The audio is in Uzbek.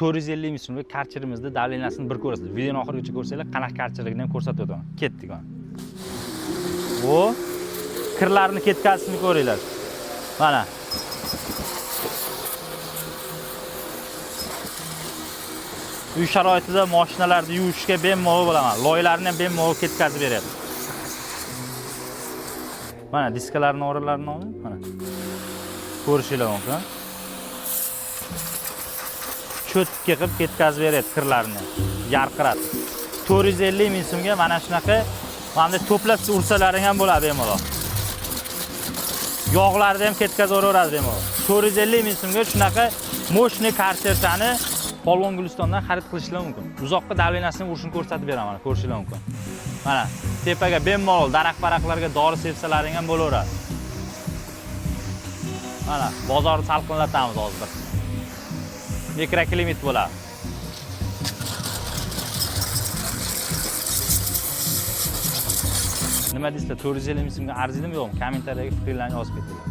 450 ming so'mga karcherimizni давления sini bir ko'rasizlar. Videoni oxirigacha ko'rsanglar, qanaqa karcherligini ham ko'rsatib o'taman. Ketdik mana. O kirlarni ketkazishini ko'ringlar. Mana. Uy sharoitida mashinalarni yuvishga bemalol bo'laman. Loylarni ham bemalol ketkazib beradi. Mana diskalarni oralarini oling, mana. Ko'rishinglar mumkin. Cho'tka qilib ketkazib beradi kirlarni. Yarqiratib. 450 ming so'mga mana shunaqa mana bunday to'plab ursalaring ham bo'ladi bemalol. Yog'larni ham ketkazaveradi bemalol. 450 ming so'mga shunaqa мощный karcherchani Polvon Gulistondan xarid qilishlar mumkin. Uzoqqa давления sini urishini ko'rsatib beraman, mana ko'rishinglar mumkin. Mana tepaga bemalol daraxt-baraqlarga dori sepsalaring ham bo'laveradi. Mana bozorni salqinlatamiz hozir bir. Mikroklimat bo'ladi. Nima deysizlar, 450 ming so'mga arziydimi yo'qmi? Kommentariyaga fikringizni yozib ketinglar.